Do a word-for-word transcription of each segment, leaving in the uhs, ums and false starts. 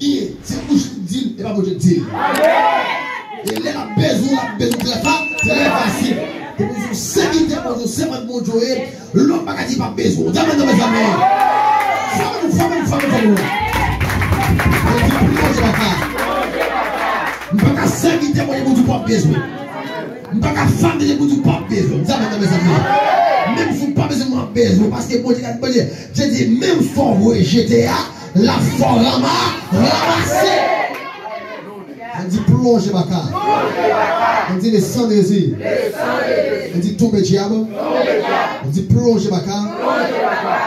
Byen, se bouch li di l, e pa Bondye k di l. E lè l ap bezwen w, l ap bezwen w trè fa, trè fasil. Depi w se yon sèvitè Bondye, yon sèvant Bondye w ye, lòm pa ka di l p ap bezwen w. Di amèn nan, mezanmi. Fòme nou, fòme nou, fòme nou, fòme nou. Bondye plonje baka. M pa ka sèvitè Bondye pou di w p ap bezwen m. M pa ka fanm Bondye pou di w p ap bezwen m. Di amèn nan, mezanmi. Menm si w pa bezwen m, w ap bezwen w. Paske Bondye, gade Bondye, Bondye di, menm fò w rejete a, l ap fè w rama, ranmase. Ann di plonje baka. Ann di le sang de Jésus. Ann di tonbe dyab. Ann di plonje baka.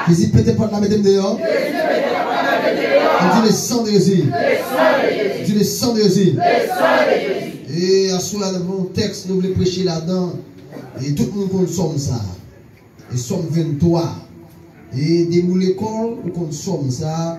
Jezi pete pòt la, mete m deyò. Ann di le sang de Jésus. Di le sang de Jésus. E aswè a, nou gen yon tèks nou vle preche ladan. E tout moun konn sòm sa a. E sòm venntwa. E depi w lekòl, ou konn sòm sa a.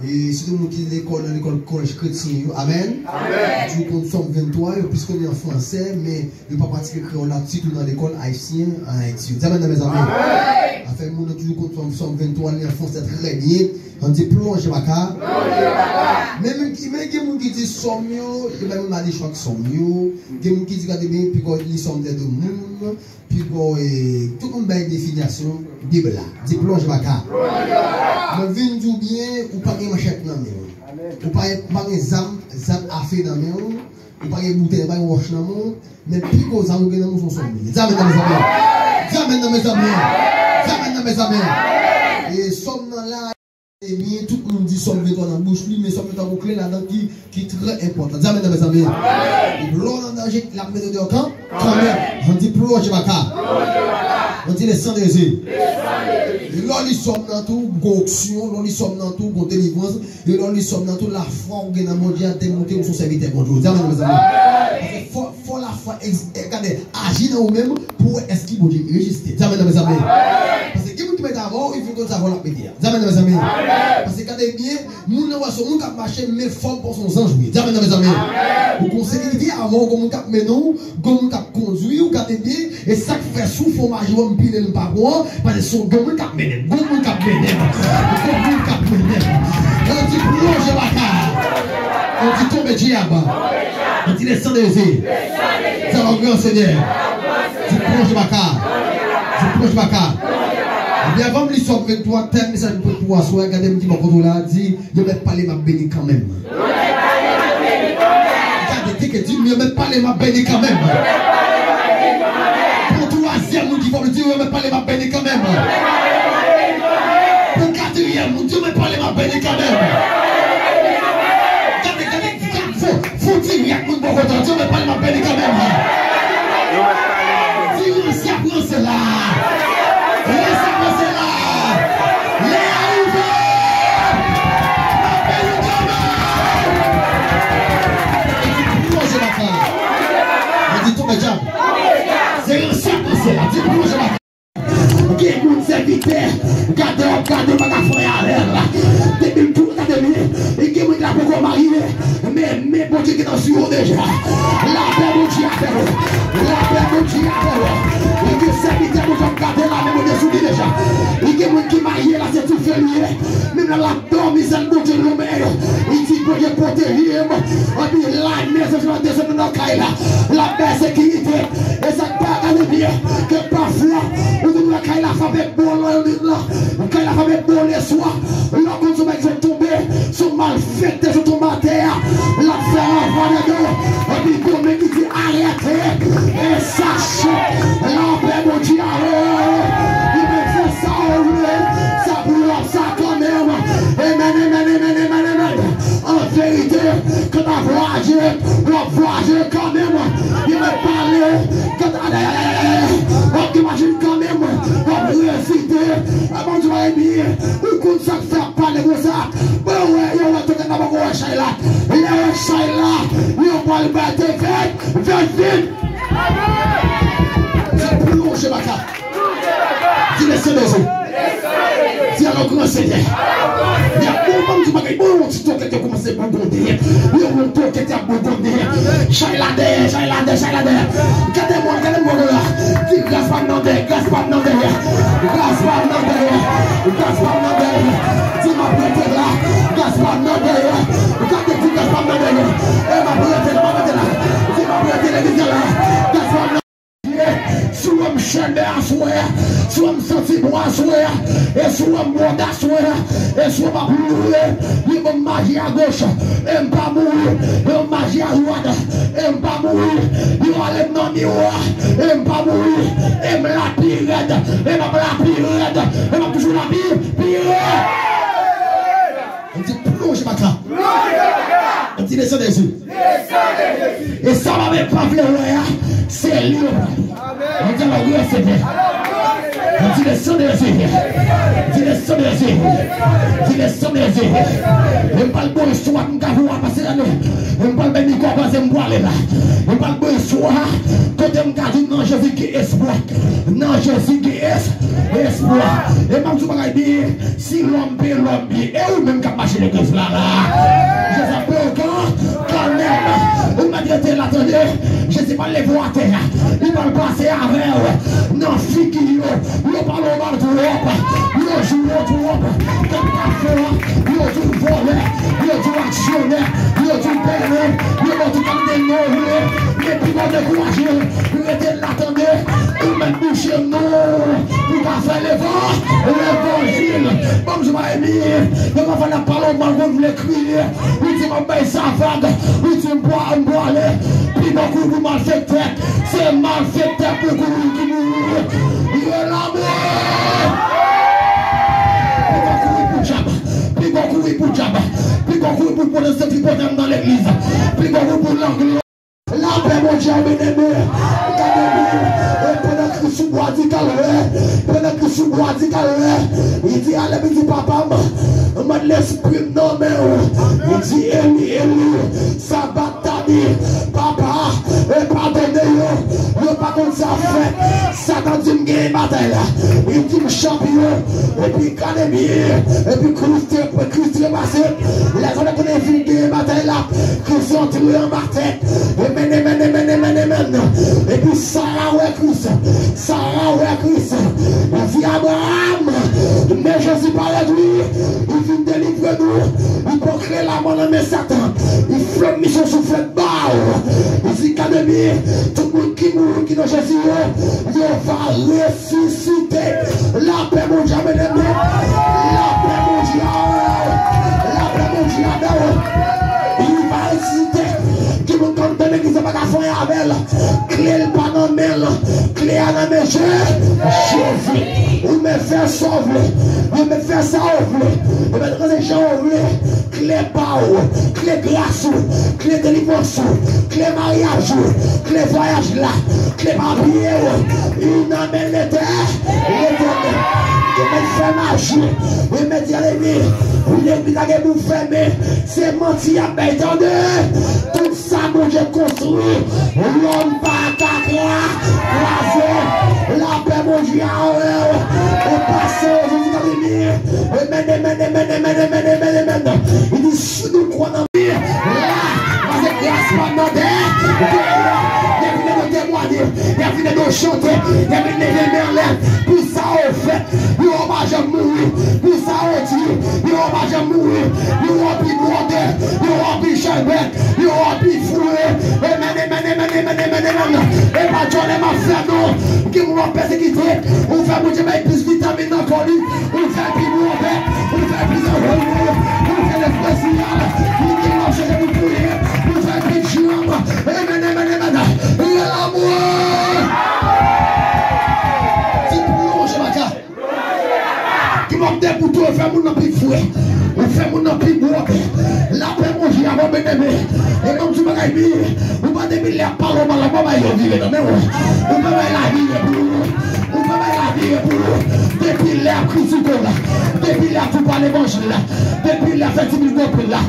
E sitou moun ki lekòl nan lekòl kolèj kretyen yo. Amèn. Amèn. Yo toujou konn sòm venntwa, yo plis konn li an fransè, men yo pa pratike kreyòl la, sitou nan lekòl ayisyen an Ayiti yo. Di amèn nan, mezanmi. Amèn. Afè moun yo toujou konn sòm, sòm venntwa, li an fransè trè byen. Ann di plonje baka. Plonje baka. Men, men, men gen moun ki di sòm yo, yo bay moun madichon ak sòm yo. Gen moun ki di gade byen, pi gwo li sòm de moun. Pi gwo, e, tout moun bay definisyon Bib la. Di plonje baka. Mwen vin di w byen, ou pa gen manchèt nan men w. Ou pa, ou pa gen zam, zam afe nan men w. Ou pa gen boutèy, ou pa gen wòch nan men w. Men pi gwo zam ou gen nan men w se yon sòm li ye. Di amèn nan, mezanmi. Di amèn nan, mezanmi. Di amèn nan, mezanmi. E sòm nan la. Ebyen, tout moun di sòm venntwa nan bouch li, men sòm venntwa gon kle ladan ki, ki trè enpòtan. Di amèn nan, mezanmi. Lè w nan danje, l ap mete w deyò kan, kanmenm. Ann di plonje baka. Ann di le sang de Jésus. Lè w li sòm nan tou, gon onksyon, lè w li sòm nan tou, gon delivrans, e lè w li sòm nan tou, lafwa w gen nan Bondye a demontre w se yon sèvitè Bondye. Di amèn nan, mezanmi. Paske fò, fò lafwa egz-, e, gade, aji nan ou menm pou w wè èske Bondye egziste. Di amèn nan, mezanmi. Paske gen moun ki mèt avè w, e fin konn sa avè w l ap mete a. Di amèn nan, mezanmi. Paske gade byen, moun nan wè se yon moun k ap mache, men fòm pa w se yon zanj ou ye. Di amèn nan, mezanmi. Ou gon sekirite avè w, gon moun k ap mennen w, gon moun k ap kondwi w, gade byen, e sa k fè si w fè yon maji wè m pile l m pa pran, paske se yon gon moun k ap mennen m, gon moun k ap mennen m, gon moun k ap mennen m. Ann di plonje baka. Ann di tonbe dyab. Ann di le sang de Jésus. Sa va gran Senyè. Di plonje baka. Di plonje baka. Ebyen, avan m li sòm venntwa, tèm mesaj mwen pou aswè a, gade m ki bò kote w la, di, yo mèt pale, m ap beni kanmenm. Gade, teke di m, yo mèt pale, m ap beni kanmenm. Pou twazyèm moun ki fò m di, yo mèt pale, m ap beni kanmenm. Pou katriyèm moun, di, yo mèt pale, m ap beni kanmenm. Gade, gade, gade, fò, fò di ak moun bò kote w, di, yo mèt pale, m ap beni kanmenm. Di, ranse ap ranse la. Ranse ap ranse la. Lè a rive. M ap beni kanmenm. Plonje baka. Mwen di tonbe dyab. Se ranse ap ranse la. Di plonje baka. Gen moun sèvitè, gade w ap gade w pa ka fè anyen avè l. Depi l tou gade li, e gen moun ki la poko marye, men men Bondye gentan sou yo deja. Lapè Bondye avè w. Lapè Bondye avè w. E gen sèvitè Bondye ap gade la, men Bondye sou li deja. E gen moun ki marye la, se dife li ye. Menm lè l ap dòmi, sèl Bondye l lonmen yo. Li di, Bondye pwoteje m. Anpi lame sòsye desann nan kay la. L ap bay sekirite. E sa k pa gade byen, ke pafwa, ou konn wè kay la frape bon lè, kay la frape bon lè swa. Lè w konn sou bagay sot tonbe, sou malfektè sot tonbe atè a. L ap fè ravaj ladan. Epi gon men ki di, arete. E sache, lapè Bondye avè w. Li mèt fè sa w vle. Sa pou l ap sa kanmenm. Amen, amen, amen, amen, amen. An verite, kan w ap vwaje, w ap vwaje kanmenm. Yo mèt pale, kan w ap gen machin kanmenm, w ap rezite. Amen, Bondye pa ebyen. Ou konn sa k fè ap pale konsa. Bon, yo wè, yo wè, tonbe nan poko wè chay la. Lè yo wè chay la, yo pral bay te fèt, fèt vit. Di plonje baka. Di le sang de Jésus. Di alò gran Senyè. Y ap bon, ban m di bagay, bon, yon ti tokèt yo kòmanse bougonde. Yon bon tokèt y ap bougonde. Chay la dèyè, chay la dèyè, chay la dèyè. Gade mwen, gade mwen la. Di gras pa m nan dèyè, gras pa m nan dèyè. Gras pa m nan dèyè. Gras pa m nan dèyè. Di m ap rete la. Gras pa m nan dèyè. Sou mwen mòd aswè, e sou m ap loure, li ban m maji a goch, e m pa mouri, li ban m maji a dwat, e m pa mouri, li rale m nan miwa, e m pa mouri, e m la pi rèd, e m ap la pi rèd, e m ap toujou la pi, pi rèd. M di plonje baka. M di le sang de Jésus. E sa m ap pa vle wè a, se li yo pran. Mwen di alò glwa Senyè. Mwen di le sang de Jésus. Di le sang de Jésus. Di le sang de Jésus. Mwen pral bò istwa m ka vwa pase ane. Mwen pral beni kò pase m pwale la. Mwen pral bò istwa kote m ka di nan Jezi gen espwa. Nan Jezi gen es, espwa. E m ap di w bagay byen. Si lòm pe lòm byen, e ou menm k ap mache legliz la la. Jezi ap peye w kan, kanmenm. Ou mèt rete la tande. Jezi pral leve w atè a. Li pral pase avè w nan figi yo. Yo pale w mal twòp. Yo joure w twòp. Kèk pafwa, yo di w vòlè. Yo di w aksyonè. Yo di w pèlen. Yo ba w tout kalite non w vle. Men pi bon dekouraje. Rete la tande. Ou mèt bouche non w. Ou ka fè levan, levanjil. Ban m di w bagay byen. Yo ka fè n ap pale w mal, konn vle kriye. Li di m ap bay sa vag. Li di m pwa, m pwale. Pi bon kouri pou malfektè. Se malfektè pou kouri ki mouri. Yo la mwen. Pi bon kouri pou dyab. Pi bon kouri pou dyab. Pi bon kouri pou pwotestantis nan legliz. Pi bon kouri pou lang. Lapè Bondye a, byeneme. Gade byen. E pandan Kris sou bwa di Kalvè, pandan Kris sou bwa di Kalvè, li di, ale, li di, papa m, m mande lespri m nan men w. Li di, Eli, Eli, sabakhtani, papa, e padone yo, yo pa konn sa fè. Satan di m genyen batay la. Li di m chanpyon. Epi gade byen. Epi Kris te, Kris trepase. Lè sa konnen fin genyen batay la. Kris antre anba tèt. Amen, amen, amen, amen, amen. Epi Sara wè Kris. Sara wè Kris. Li di Abraram, men Jezi parèt wi. Li vin delivre nou. Li pran kle lamò nan men Satan. Li flanm misyon souflèt ba w. Li di gade byen, tout moun ki mouri ki nan Jezi yo, yo va resisite. Lapè Bondye a, byeneme. Lapè Bondye a, lapè Bondye a, li va resisite. Ki moun k ap tande ki sa pa ka fè anyen avè l. Kle l pa nan men l. Kle a nan men Je-, Jezi. Ou mèt fè sa w vle. Ou mèt fè sa w vle. Ou mèt rann jan w vle. Kle pa w, kle gras ou, kle delivrans ou, kle maryaj ou, kle vwayaj la, kle papye w, li nan men Letè-, Letènèl. Yo mèt fè maji, yo mèt di alemi, legliz la gen pou fèmen, se manti y ap bay tande. Tout sa Bondye konstwi, lòm pa ka kra-, kraze. Lapè Bondye a avè w. Ou pase Jezi ka vini. Amen, amen, amen, amen, amen, amen, amen. Li di, si nou kwè nan mwen, la, pase gras pa nan dèyè. Depi lè nou temwanye, depi lè nou chante, depi lè nou leve men anlè, pou sa ou fè. Yo pa janm mouri. Pou sa ou di, yo pa janm mouri. Yo anpi bwòdè, yo anpi chèbèk, yo anpi foure. Amen, amen, amen, amen, amen, amen. E pa djòlè m ap fè non. Gen moun w ap pèsekite. Ou fè Bondye bay plis vitamin nan kò li. Ou fè pi bwòdè. Ou fè plis anvoye. Ou fè lèfreziyal. Ou gen w ap chèche pou touye. Ou fè pi djanm. Amen, amen, amen. Rele lanmou. Di plonje baka. Ki m ap deboute, ou fè moun nan pi fre. Ou fè moun nan pi bwòdè. Lapè Bondye avè w, byeneme. E ban m di w bagay byen. Ou pa depi lè ap pale w mal la, pa bay yo vire nan men w. Ou pa bay la vire pou ou. Ou pa bay la vire pou ou. Depi lè ap kritike w la. Depi lè ap di w pa levanjil la. Depi lè ap fè ti bil gonfle la.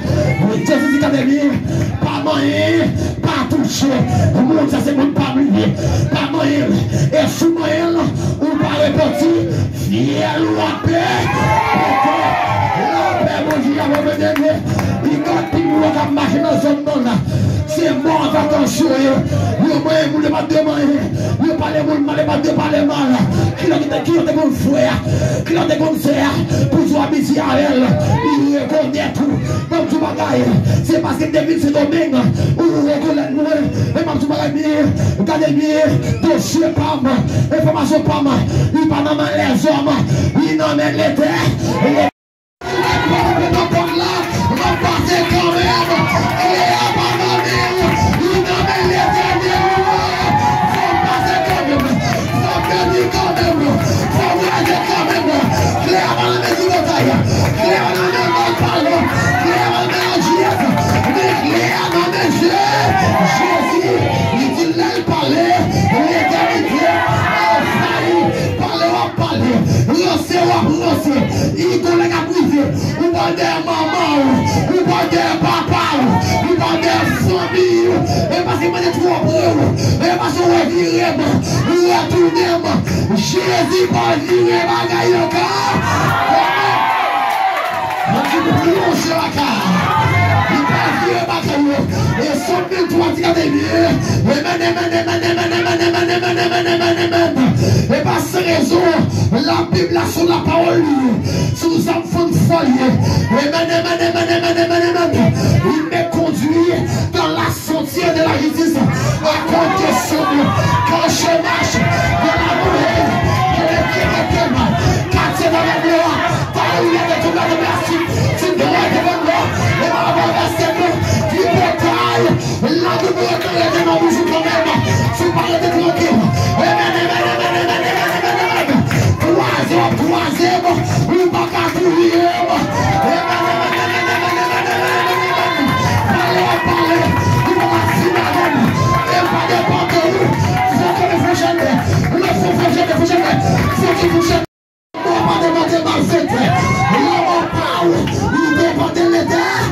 Jezi di gade byen. Pa manyen, pa touche. Moun sa se moun pa m li ye. Pa manyen l. E si w manyen l, ou pa repanti, fyèl ou ap pe-, pete. Lapè Bondye a, mwen mete li. Li ka pi lwen k ap mache nan zòn nan la. Se Mò ak atansyon yo. Yo manyen moun yo pa dwe manyen. Yo pale moun mal yo pa dwe pale mal. Kilè ki te, kilè te konn frè a? Kilè te konn sè a? Pou di w abitye avè l. Li rekonèt ou. Ban m di w bagay. Se paske m te vin Sendomeng ou rekonèt mwen. E m ap di w bagay byen. Gade byen. Dosye pa m. Enfòmasyon pa m. Li pa nan men lèzòm. Li nan men Letè. Pòt la, m ap pase kanmenm. Kle a pa nan men w, li nan men Letènèl ou. Fò m pase kanmenm. Fò m beni kanmenm. Fò m raje kanmenm. Kle a pa nan men Zigotay. Kle a nan men Mòlpalo. Kle a nan men Andiyèz. Men kle a nan men Je-, Jezi. Li di lè l pale, letènite anvayi. Pale w ap pale, ranse w ap ranse. Li gon lè k ap rive, ou pral dèyè manman w, ou pral dèyè papa w, ou pral dèyè fanmi w. E paske mwen te twò pre w, e paske w revire m, ou retounen m. Jezi pral vire bagay yo ka. Mwen di plonje lakay. Li pral vire bagay yo. E Sòm mil twa di gade byen. Amen, amen, amen. E pa san rezon, Labib la sou lapawòl li, sou zam fann fò li ye. Amen, amen, amen, amen, amen, amen. Il me conduit dans la sentière de la justice à cause de son nom. Quand je marche dans la nuit, que le Dieu me témoigne. Katye nan lè nwa, ta ou leve tou lè mèsi. Ti dwèt devan mwen, e pa rapò avèk sèt mwen, ki pòtay, la nou rete nan bouch ou kanmenm, si w pa rete trankil. Amen, amen, amen, amen, amen, amen, amen. Kwaze w ap kwaze m, ou pa ka touye m. Amen, amen, amen, amen, amen, amen, amen, amen. Pale w ap pale, ou pa ka fin avè m. E pa depann de ou, fò ke fò jene, lè fò fò jene, fò jene, fò ki fò jene. Mò pa depann de malfektè. Lanmò pa w, li depann de Letè-,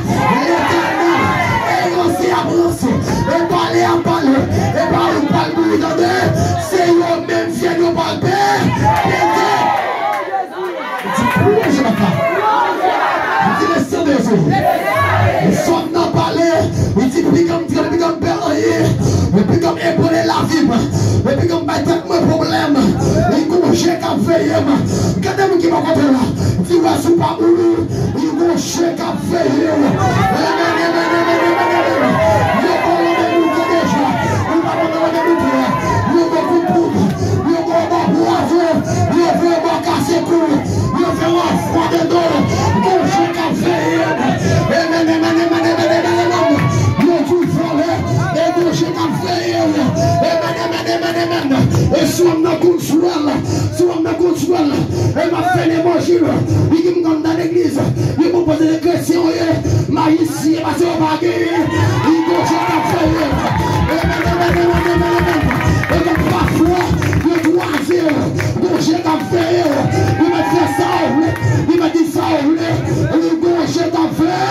Letènèl. E ranse ap ranse, e pale ap pale, e pa ou k pral mouri tande, se yo menm fyèl yo pral pe-, pete. Di plonje lakay. Di le san de Jezi. Sòm nan pale, li di pikan m tire, pikan m pè anyen, pikan m ebranle lavi m, pikan m bay tèt mwen pwoblèm. Li gon je k ap veye m. Gade moun ki bò kote w la. Di wè si w pa mouri, li gon je k ap veye w. Amen, amen, amen, amen, amen, amen. Yo gon randevou deja. Ou pa konn randevou pou yo. Yo gon kout poud. Yo gon bò pwazon. Yo voye bò kase kou. Yo fè w afwande do. Gon je k ap veye m. Amen, amen, amen, amen, amen, amen. Yo di w vòlè. E gon je k ap veye w. Amen, amen, amen, amen. E si w nan kout swèl. Si w nan kout swèl, e m ap fè levanjil. Li di m anndan legliz, li pwopoze de kretyen yo ye, majisyen, paske yo pa genyen. Li gon je k ap veye. Amen, amen, amen, amen, amen. E gen pafwa, yo kwaze, gon je k ap veye. Li mèt fè sa w vle, li mèt di sa w vle. Li gon je k ap veye.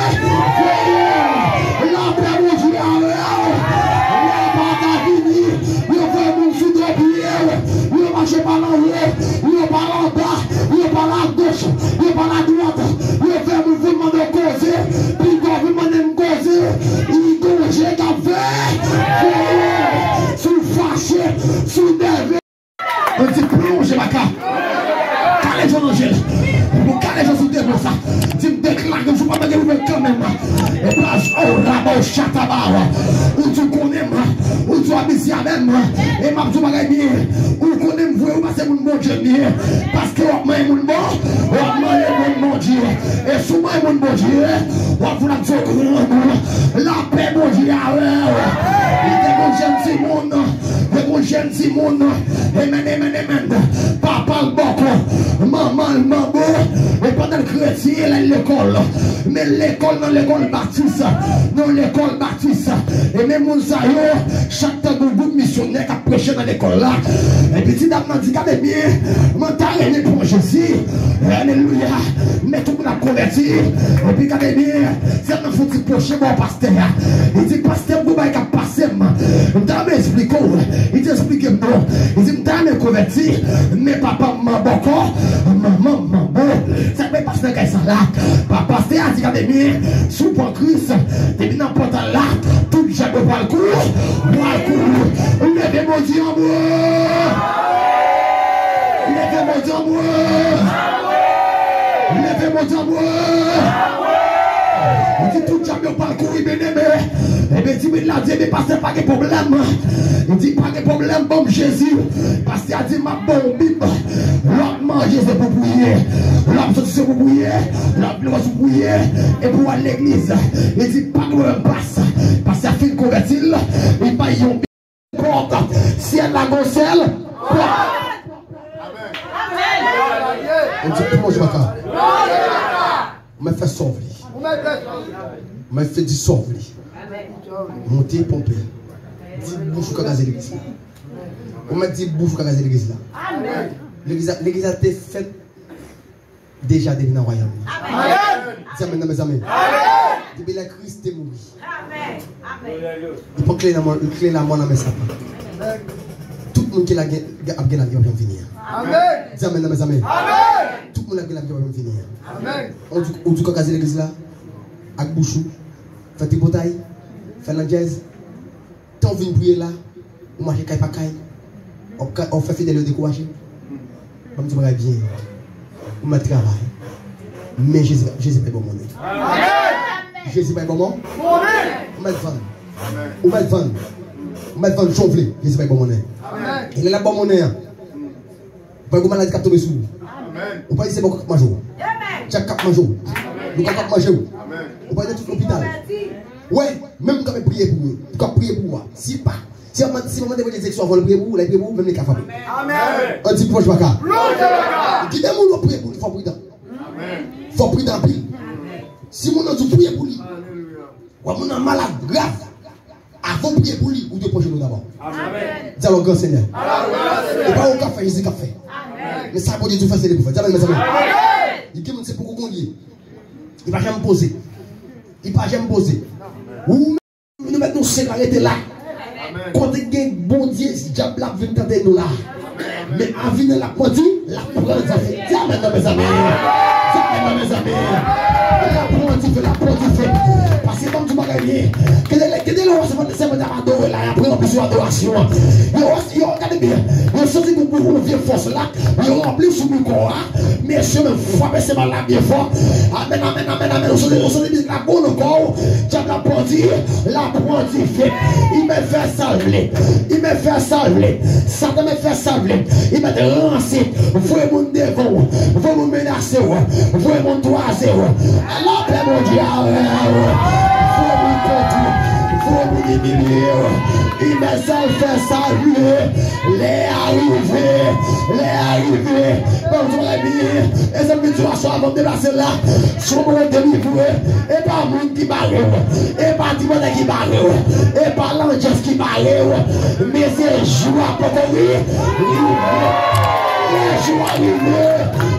Lapè Bondye avè w. Lè pa ta vini, yo voye moun sou do pye w. Yo mache pa l anwo, yo pa l anba, yo pa l agoch, yo pa l adwat. Yo fè moun vin mande w koze, piga w vin mande m koze. Li gon je k ap veye, veye. Si w fache, si w nève. Mwen di plonje lakay. Kale je w nan je l. Pou kale je w sou demon sa. Di m deklare m sou pa mande ouvè kanmenm. E pa o raba o chataba. Ou di w konnen m. Ou di w abitye avè m. E m ap di w bagay byen. Ou konnen m vre ou pa se moun Bondye m ye. Paske w ap manyen moun bon. W ap manyen moun Bondye. E si w manyen moun Bondye, w ap vin ap di w grangou. Lapè Bondye avè w. Li te gon jèn timoun. Yo gon jèn timoun, amen, amen, amen. Papa l bòkò, manman l manbo, e pandan l kretyen, l al lekòl. Men lekòl nan lekòl batis, nan lekòl batis. E men moun sa yo, chak tan gon gwoup misyonè k ap preche nan lekòl la. Epi ti dam nan di, gade byen, mwen ta renmen pran Jezi. Alelouya. Men tout moun ap konvèti. Epi gade byen, ti dam nan fouti pwoche bò pastè a. Li di, pastè, m gon bagay k ap pase m. M ta renmen esplike w. Li di, esplike m non. Li di, m ta renmen konvèti, men papa m manbòkò, manman m manbo. Sa k bay pase nan kay sa la? Pa pastè a di, gade byen, si w pran Kris, depi nan pòtay la, tout djab yo Pral kouri, pral kouri. Leve Bondye anmwe. Leve Bondye anmwe. Leve Bondye anmwe. Ou di tout djab yo pral kouri, byeneme. Ebyen, di men la, di, ebyen, pastè, pa gen pwoblèm. Li di, pa gen pwoblèm, ban m Jezi. Pastè a di, m ap ba w Bib. Lè w ap manje, se pou priye. Lè w ap soti, se pou priye. Lè w ap leve, se pou priye. Epi w al legliz. Li di, pa gen pwoblèm, pastè. Pastè a fin konvèti l, li bay yon pòt. Syèl la gon sèl pòt. Mwen di, pou mwen, Jewova. Mwen fè sa w vle. Mwen fè di sa w vle. Monte, ponpe. Di bouch ou ka kraze legliz la. Ou mèt di bouch ou ka kraze legliz la. Legliz la, legliz la te fèt deja depi nan wayòm li. Di amèn nan, mezanmi. Depi lè Kris te mouri, li pran kle lanmò, kle lanmò nan men Satan. Tout moun ki la gen, ap gen lavi, ap janm fini an. Di amèn nan, mezanmi. Tout moun ap gen lavi, ap janm fini an. Ou di, ou di ou ka kraze legliz la ak bouch ou, fè tripotay, fè landjèz. Tan w vin priye la, ou mache kay pa kay, w ap ka, w ap fè fidèl yo dekouraje. Ban m di w bagay byen. Ou mèt travay. Men Jezi, Jezi pa bon monnen. Jezi pa bon monnen. Ou mèt vann. Ou mèt vann. Ou mèt vann jan w vle. Jezi pa bon monnen. E lè l ap bon monnen an, ou pa wè gon maladi k ap tonbe sou ou. Ou pa wè se bòkò k ap manje w. Djab k ap manje w. Loup k ap manje w. Ou pa wè nan tout lopital. Wè, menm moun k ap priye pou ou, k ap priye pou ou a. Si pa, si pa mande, si pa mande Bondye direksyon avan l priye pou ou, lè l priye pou ou, menm li ka frape. Ann di pwòch baka. Gen de moun yo priye pou li, fò w pridan. Fò w pridan anpil. Si moun nan di w priye pou li, wè moun nan malad grav. Avan w priye pou li, ou dwe pran jenou w dabò. Di alò, gran Senyè. E pa ou k ap fè, Jezi k ap fè. Men sa Bondye di w fè, se li pou fè. Di amèn, mezanmi. Li gen moun se pou koukou li ye. Li pa janm poze. Li pa janm poze. Ou menm, nou mèt nou sèl rete la. Kote gen Bondye, dyab la ap vin tante nou la. Men avinè l ap mandi, l ap pran dife. Di amèn nan, mezanmi. Di amèn nan, mezanmi. L ap pran dife, l ap pran dife. Paske ban m di w bagay li. Kite lè, kite lè w wè se fòt de sèmant ap adore la, y ap ranpli sou adorasyon an. Yo, yo, gade byen. Yo soti pou, pou, pou vye fòs la. Yo ranpli sou mikwo a. Mesye, men frape senbal la byen fò. Amèn, amèn, amèn, amèn. Ou soti, ou soti mizik la bon nan kò w. Dyab la pran di, la pran dife. Li mèt fè sa l vle. Li mèt fè sa l vle. Satan mèt fè sa l vle. Li mèt ranse. Voye moun devan w. Voye moun menase w. Voye moun twaze w. Lapè Bondye avè w. Voye moun kont ou. Voye moun imilye w. Li mèt sa l fè sa l vle. Lè a rive. Lè a rive. Bon, Jeremi, e sa m vin di w aswè a, avan m deplase la. Si w poko delivre, e pa moun ki bare w. E pa timònè ki bare w. E pa landjès ki bare w. Men se jou a poko rive. Lè jou a rive,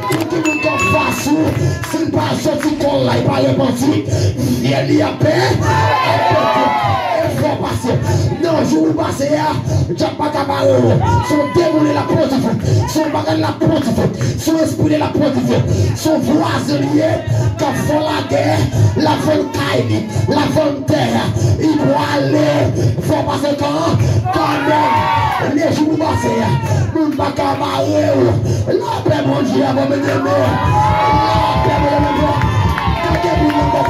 pou tout moun k anfas ou, si l pa soti kò l la, li pa repanti, fye li ap pè, ap pete. E fò w pase. Nan jou ou pase a, dyab pa ka bare w. Se yon demon li l ap pran dife. Se yon bagay l ap pran dife. Se yon espri li l ap pran dife. Se yon vwazen li ye k ap fè w lagè. L ap vann kay li. L ap vann tè. Li prale. Fò w pase kan, kanmenm. Lejou pou pase a. Moun pa ka bare w. Lapè Bondye a, bon, byeneme. Lapè Bondye a, byeneme. Gade moun nan bò